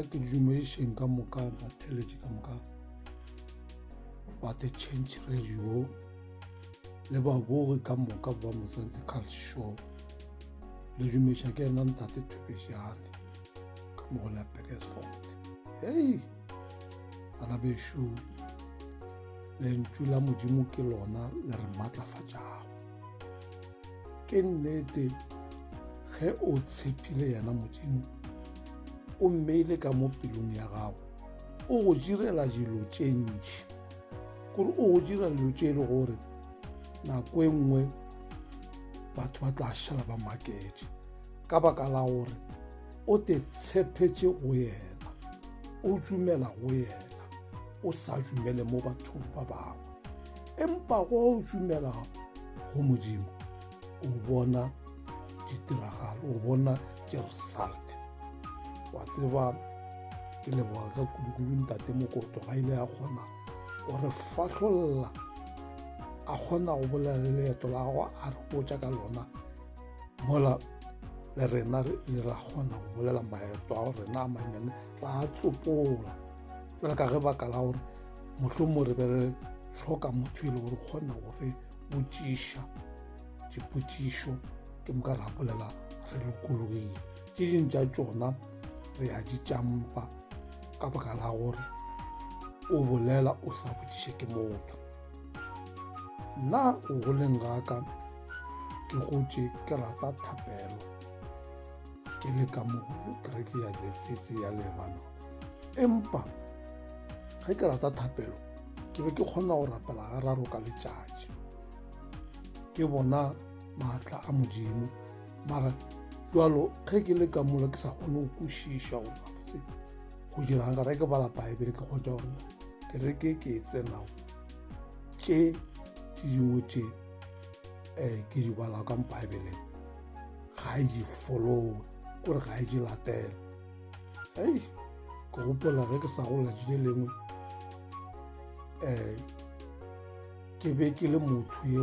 Fa ke dumedišeng ka moka batheeletši ka moka ba The Change Radio le babogi ka moka ba Mzansi Cult Show. Le dumiša ke yena ntate Thobejane ka mo go la Burgersfort. Hei, bana bešo, lentšu la Modimo ke lona le re matlafatšago. Ke nnete ge o tshepile yena Modimo, o mmeile ka mo pelong ya gago, o go direla dilo tše ntši. Kore o go dira dilo tše e le gore nako e nngwe batho ba tla šala ba maketše ka baka la gore o te tshepetše go yena, o dumela go yena, o sa dumele mo bathong ba bangwe. Empa go o dumela go Modimo, o bona ditiragalo, o bona di-result. Wa tseba ke leboga ka kudu-kudu ntate Mokoto ga ile a kgona go re fahlolla, a kgona go bolela le leeto la gagwe a re botša ka lona mola le rena re ra kgona go bolela maeto a rena a mannyane ra a tsopola jale ka ge baka la gore mohlomong re be re hloka motho e le gore kgona go re botšiša dipotšišo ke moka ra bolela re lokologile. Tše dingwe tša tšona re a di tšampa ka baka la gore o bolela o sa botšiše ke motho. Nna go goleng ga ka ke gotše ke rata thapelo ke le ka mo kereke ya ZCC ya Lebanon. Empa ge ke rata thapelo ke be ke kgona go rapela gararo ka letšatši. Ke bona maatla a Modimo mara jalo ge ke le ka mola ke sa kgone go kwešiša gore gabotse go dirang ka re ke bala Baebele ke kgotsa gore kereke ke e tsenago tše tše dingwe tše um ke di bala ka Baebeleng ga e di followe kore ga e di latele. Ei ke gopola ge ke sa gola tše lengwe um ke be ke le motho e,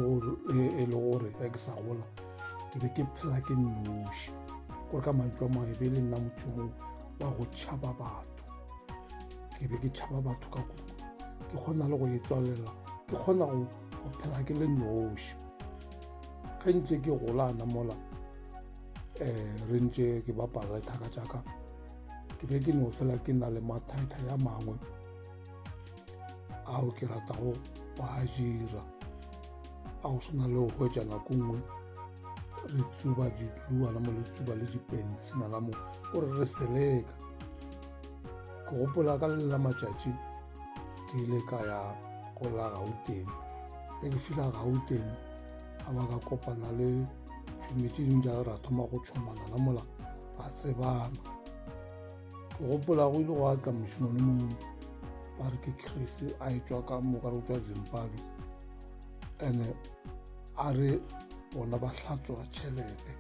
e, e le gore ge ke sa gola ke be ke phela ke nnoši gore ka mantšu a mangwe e be e le nna motho mongwe wa go tšhaba batho ke be ke tšhaba batho ka kudu ke kgona le go e tswalela ke kgona go phela ke le noši ge ntse ke golana mola um re ntse ke bapala le thaka tšaka ke be ke no fela ke na le mathaitha ya mangwe ao ke ratago go a dira a go swana le go hwetša nako nngwe re tsuba ditluana mo le tsuba le dipensi nala mo o re re seleka. Ke gopola ka le la matšatši ke ile ka ya go la Gauteng. Ge ke fihla Gauteng a ba ka kopana le tšhomi tše dingwe tša ra thoma go tšhomana na mola ra tsebana. Ke gopola go ile gwa tla mošemane mongwe ba re ke Chris a etšwa ka moka re o tšwa Zimbabwe ene a re bona ba hlatswa tšhelete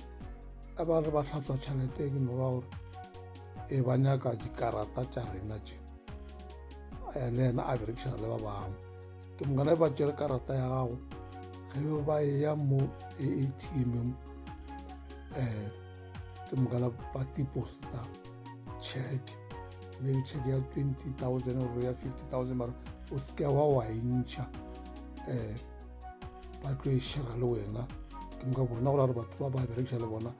a ba re ba hlatswa tšhelete ke no ra gore e ba nyaka dikarata tša rena tše le yena a berekišana le ba bangwe ke mokana ba tšere karata ya gago ge ba eya mo ATM-eng um ke mokana ba deposita check maybe check ya 20,000 or ya 50,000 mara o seke wa wa e ntšha um ba tlo e shera le wena ke moka bona gore batho ba ba berekiša le bona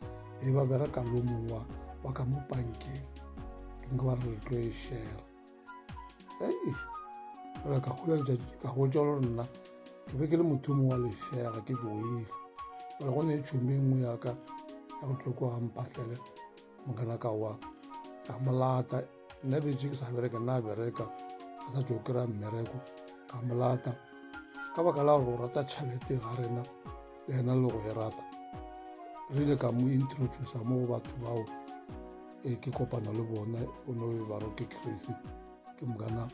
e ba bereka lo mongwe wa ka mo bankeng ke moka ba re re tlo e shera ei fela ka gola letšatši ka gotša gore nna ke be ke le motho mongwe wa lefega ke boifa fela go ne tšhomi e nngwe yaka ya go tlo kwa mphatlele mokana ka wa ka molata nna betse ke sa bereke nna a bereka a sa tšo kry-a mmereko ka molata ka baka la gore o rata tšhelete ga rena le yena le go e rata re ile ka mo introducer mo go batho bao e ke kopana le bona o no be ba re ke Chris ke mokana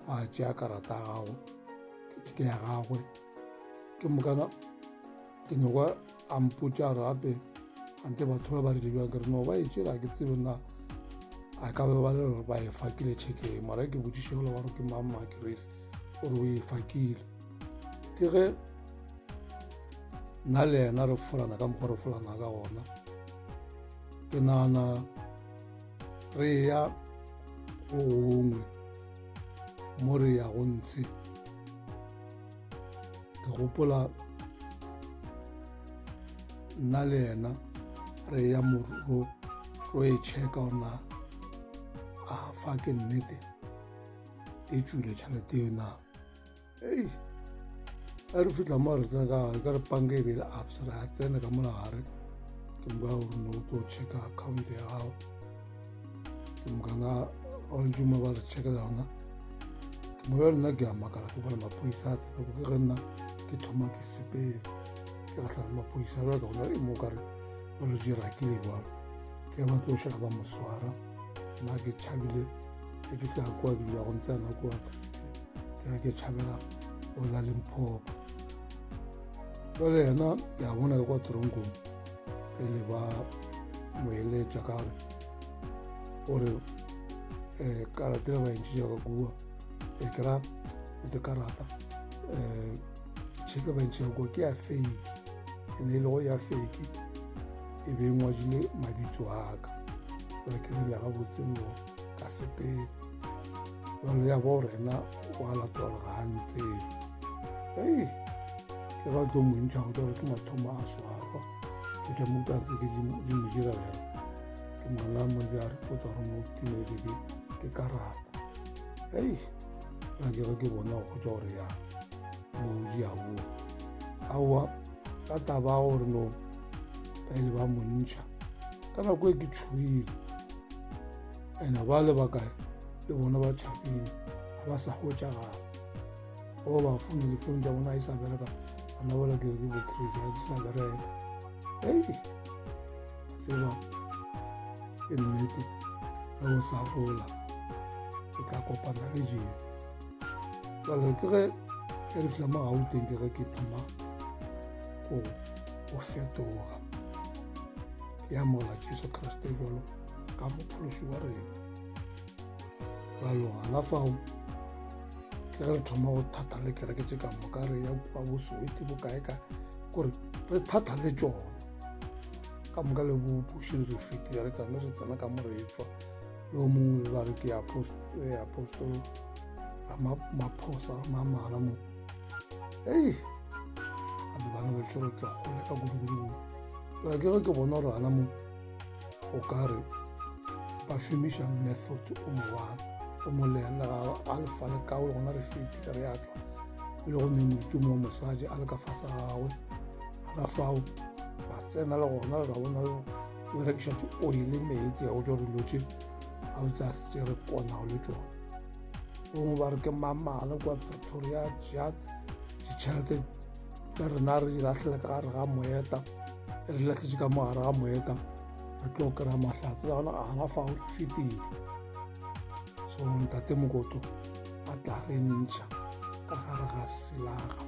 a tšea karata ya gago ke ya gagwe ke mokana ke nyoko a mpotša gore gape ante batho ba ba rile bjang ke re no ba e tšela ke tsebe na a ka be ba le gore ba e fakile tšhekeng mara ke botšiše gola ba re ke mang mang Chris o re o e fakile ke ge nna le yena re folana ka mokgwa re folana ka gona ke nagana re ya go gongwe mo re yago ntshe. Ke gopola nna le yena re ya moro ro e checka gore na a fa ke nnete e tšwile tšhelete eo na. Ei, a re fitlha mo re tsena ka gare ka re panka e be le ups re a tsena ka mola gare ke moka gore no tlo checka account ya gago ke moka na gantši mo ba re checkela gona ke mo bjale nna ke a makala ke bona maphodisa a tsena ke ge nna ke thoma ke sepela ke gahlana le maphodisa jale ka bona e mo kare jalo di rakile jalo ke ba tlo šala ba mo swara nna ke tšhabile ke ke tla kwa ke dula go ntse ana kwa ke ke tšhabela go la Limpopo jale yena ke a bona ka kwa toronkong pele ba mo eletša ka gore gore um karata e ba e ntšhitša ka kua e kry-a te karata um tšheke ba ntšhitša kua ke ya fake ene e lego ya fake e be e ngwadile mabitso a ka jale ke rile gabotse mo ka sepele jale ya bo rena wa latola gore ga a ntsebe ei ke ga tlo mo ntšha go tla gore ke mathomo a swarwa ke tla mo tla tse ke di mo diragela ke ngwana mo be a re potsa gore mo timetse ke ke karata ei la ke ge ke bona go tšwa gore ya mo di a boa aowa ka taba gore no ba ile ba mo ntšha ka nako e ke tšhoile ene ba le bakae le bona ba tšhabile ga ba sa hwetšagala go ba foune difoune tša bona e sa bereka bana bola ke ke bo crazy ga di sa bereka ei tseba ke nnete ge o sa gola o tla kopana le jeo jale ke ge ke re fihla mo gauteng ke ge ke thoma go fetoga ke amogela jesu kriste jalo ka mophološi wa rena jalo gana fao ke ge re thoma go thatha le kereke tše ka moka re ya kua bo soweto bo kae kae kore re thatha le tšona ka moka le bo pušeng re fetile re tsame re tsena ka mo re tswa le o mongwe ba re ke apostolo maphosa mamala mo ei gape bana bešo re tswa kgole ka kudukudu ke ge ke bona gore gana mo o ka re ba šomiša method o mowane o molena ga lefa le kao le gona re fetile re ya tswa e le go ne moruti mo mosadi a le ka fase ga gagwe gona fao ra tsena le gona re bona o rekiša di-oile meetse ya go tswa dilo tše ga o tsa tse re konago le tsone gongwe ba re ke mamala kwa pretoria ja ditšhelete tša rena re di lahlela ka gare ga moeta re di lahletše ka mo gare ga moeta re tlo kry-a mahlatse gona gana fao re fetile so ntate mokoto a tla re ntšha ka gare ga selaga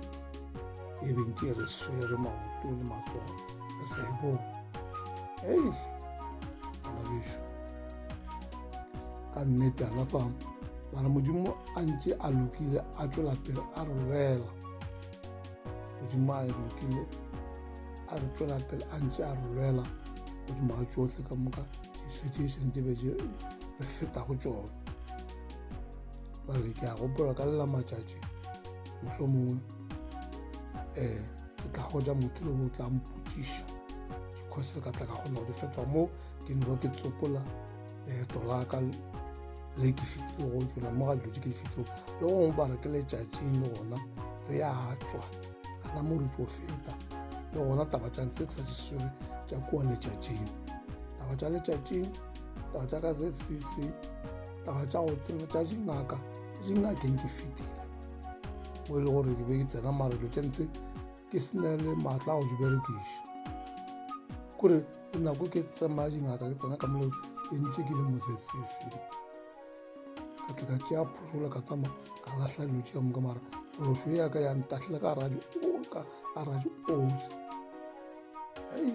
e beng ke re swere maoto le matsogo re sa e bone ei bana bešo ka nnete ana fa mara modimo a ntše a lokile a tšwela pele a re lwela modimo a lokile a re tšwela pele a ntše a re lwela godimo ga tšohle ka moka di-situation tse be re feta go tšona jale ke a gopola ka lela matšatši mohlomongwe um ke tla goja motho le o tla mpotšiša dikgosi ka tla ka kgona go di fetoga mo ke no ke tsopola leeto la ka le ke fetile go tsona mo ga dilo tse ke di fetilego le gongwe ba re ke letšatšing le gona re a tswa gana mo re tlo feta le gona taba tša ntse ke sa di swere tša kua letšatšing taba tša letšatšing taba tša ka zcc taba tša go tsena tša dingaka dingakeng ke fetile mo e le gore ke be ke tsena mara dilo tše ntse ke sena le maatla a go di berekiša kore le nako ke tsamaya dingaka ke tsena ka mole e ntse ke le mo zcc ka tla ka tšea phošola ka tama ka lahla dilo tše ka moka mara phošo ya ka ya ntahlela ka gara ka gara dioli ei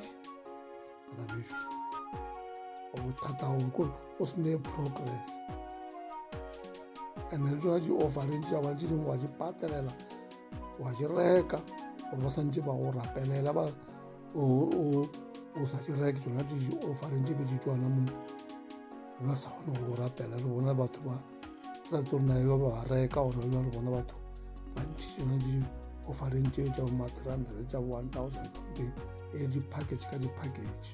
bana bešo go bothata go kore go se ne progress and le tsona di-offering tša bana tše dingwe wa di patelela wa di reka gore ba santse ba go rapelela ba o sa di reke tsona di-offering tše be di tswana mo. Re ba sa kgone go rapela re bona batho ba sa tsona ba ba reka gore ba re bona batho ba ntšhitše tsone di-offereng tšeo tša bo ma-300 tša bo 1000 something e di-package ka di-package.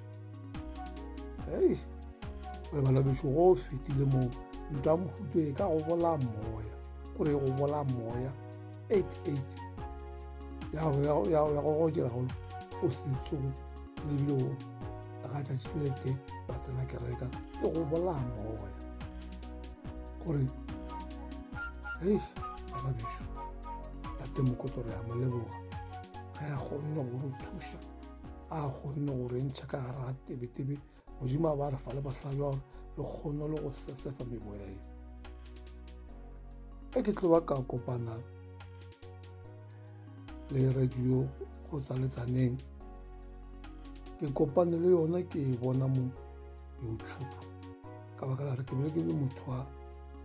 Hei, gore bana bešo go fetile moo ntwa mohuto e ka go bolaya moya kore e go bolaya moya 88 ya go go dira golo o se tsoge lebile o ga tšatši le tee ba tsena kereka e go bolaya moya kore hei bana bešo tate mokoto re a mo leboga ge a kgonne go re thuša a kgonne go re ntšha ka gare ga tebetebe modimo a ba re fa le bohlale jwa gore re kgone le go sesefa meboya e e ke tlo ba ka kopana le radio go tsaletsaneng ke kopane le yona ke e bona mo youtube ka baka la re ke bile ke le motho wa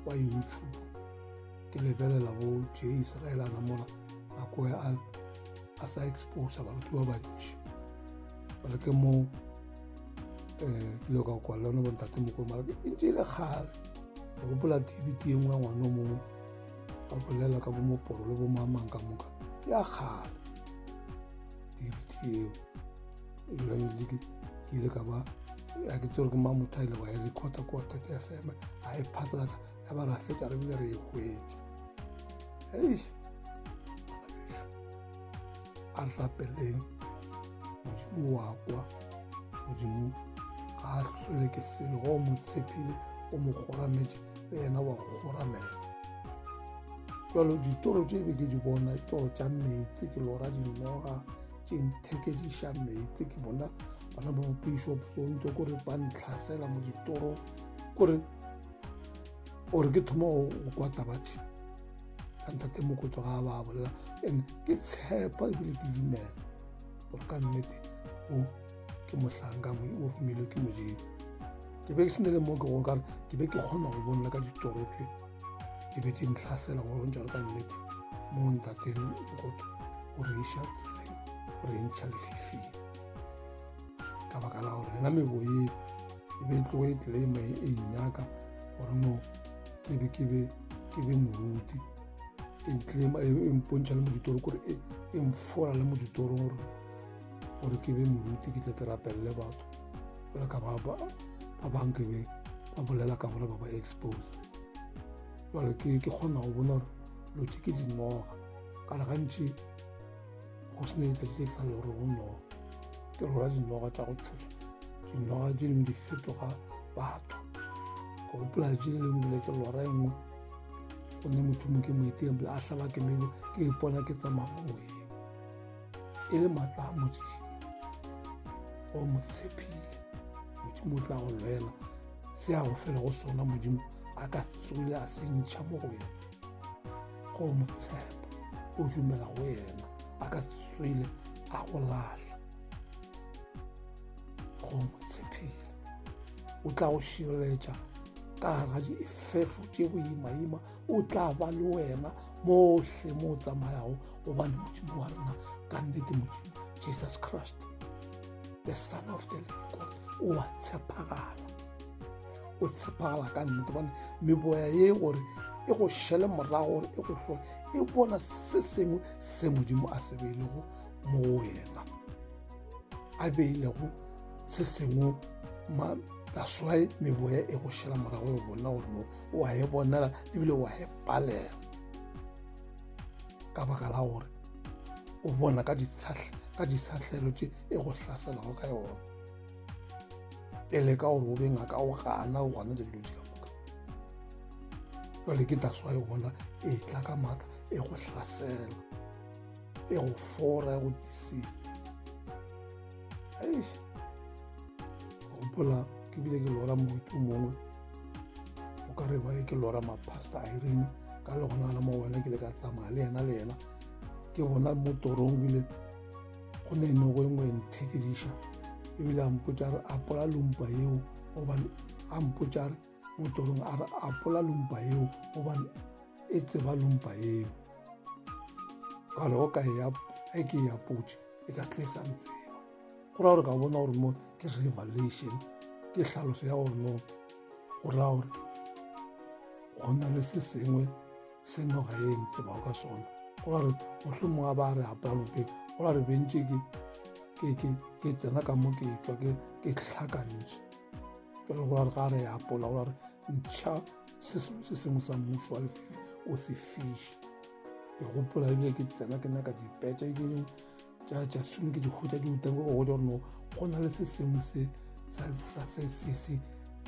wa youtube ke lebelela bo j israel a namola nako ya a sa expose baruti ba bantši bale ke mo um ke ile ka kwa le yone bontate mogolo mara e ntse e le kgale ke gopola debit ye nngwe ya ngwana o mongwe ba bolela ka bomoporo le bomamang ka moka ke ya kgale debit eo ebile ke ile ka ba a ke tsere ke mang motho a ile wa e recorda kwa thata fm a e phatlalatsa ya ba ra fetsa re bile re e hwetša eish a rapeleng modimo wa kwa modimo ga a hlole ke selo ga o mo tshepile o mo kgorametše le yena wa go kgoramela jalo ditoro tše be ke di bona toro tša meetse ke lora dinoga tše nthekediša meetse ke bona bana ba bopishop sonto kore ba ntlhasela mo ditorong kore ore ke thoma go kwa tabatše ka ntate mokotso ga a ba bolela and ke tshepa ebile ke dumela gore ka nnete o ke mohlanka o romilwe ke modimo ke be ke sene le mo ke gong kare ke be ke kgona go bonela ka ditoro tse di be di ntlhasela go bontša gore ka nnete mo ntateng mokotso o re iša tseleng o re ntšha lefifing ka baka la gore yona meboye e be e tloge e tleleima e nnyaka gore no ke be ke be ke be moruti e ntlema e, e mpontšha le mo ditorong kore e, e mfola le mo ditorong gore gore ke be moruti ke tle ke rapelele batho jalo ka ba ba bang ke be ba bolela ka bona ba ba expose jalo ke ke kgona go bona gore lo tse ke dinoga kana gantši go se ne letsatsi le ke sa le gore go noga ke rola dinoga tša go tshoša dinoga tše dingwe di fetoga batho ke gopola tše lengwe bile ke lora e nngwe go ne motho mongwe ke mo eteng bile a hlaba ke mele ke ipona ke tsamaya mo moyeng e le maatla a modimo o mo tshepile modimo o tla go lwela se a go fele go sona modimo a ka tsogile a se ntšha mo go yena go mo tshepa o dumela go yena a ka tswele a go lahla go mo tshepile o tla go šireletša ka gara difefo tše boimaima o tla ba le wena mohle mo o tsamayago gobane modimo wa rena ka nnete modimo jesus christ the son of the living god o a tshepagala o tshepagala ka nnete bone meboya ye gore e go šele morago gore e go hloe e bona se sengwe se modimo a se beilego mo go wena a beilego se sengwe that's why meboya e go šela morago e bona gore no o a e bonela ebile o a e palela ka baka la gore o bona ka ditlhahlelo tše e go hlaselago ka yona e leka gore o be ngaka o gana o gana dilo di ka moka jale ke that's why o bona e tla ka maatla e go hlasela e go fora e go tisela eish gopola ke bile ke lora moruti o mongwe o ka re ba ke lora mapastor irene ka le gona mo wena ke le ka tsamaya le yena le yena ke bona mo torong bile go ne nogo e nngwe e nthekediša ebile a mpotša re apola lompa eo gobane a mpotša re mo torong a re apola lompa eo gobane e tseba lompa eo ka re o ka e ge ke e apotše e ka tle e sa ntseba go raya gore ka bona gore mo ke revelation ke tlhaloso ya gore no. Go raya gore go na le se sengwe se noga e ntsebago ka sona. Go ra gore mohlomongwe a ba re apara lopeng, go ra gore bentše ke ke ke ke tsena ka mo ke tšwa ke ke hlakantše. Jwale go ra gore ga re apola go ra gore ntšha se sengwe se sengwe sa mmušo wa lefifi o se fiše. Ke gopola ebile ke tsena ke nyaka dipetša ke dingwe tša tša sone ke di hwetša di utang go go gore no go na le se sengwe se sa sa se se se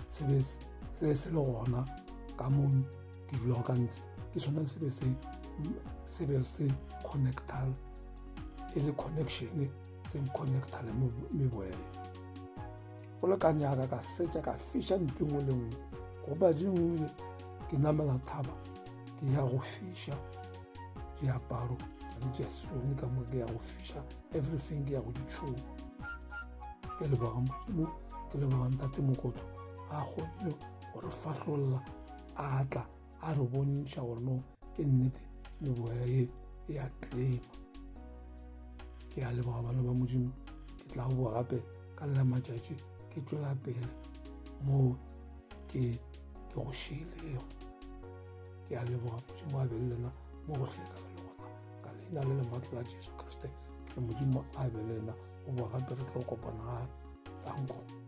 se be se se le gona ka mo ke dulago ka ntle ke sone se be se se be se connectal e le connection se connecta le meboya go le ka nyaka ka setša ka fiša ntlo nngwe le nngwe go ba dingwe ke namela thaba ke ya go fiša diaparo tša sone ka mo ke ya go fiša everything ke ya go ditšhoma ke leboga modimo ke leboga ntate mokoto a kgonne go re fahlolla a tla a re bontšha gore no ke nnete meboya ye e a tlema ke a leboga bana ba modimo ke tla boa gape ka lela matšatši ke tšwela pele moo ke ke go šiilego Ke a leboga Modimo a be le lena mo gohle ka le gona ka leina le le maatla la Jesu Kriste ke Modimo a be le lena go boa gape re tlo kopana gape. Danko.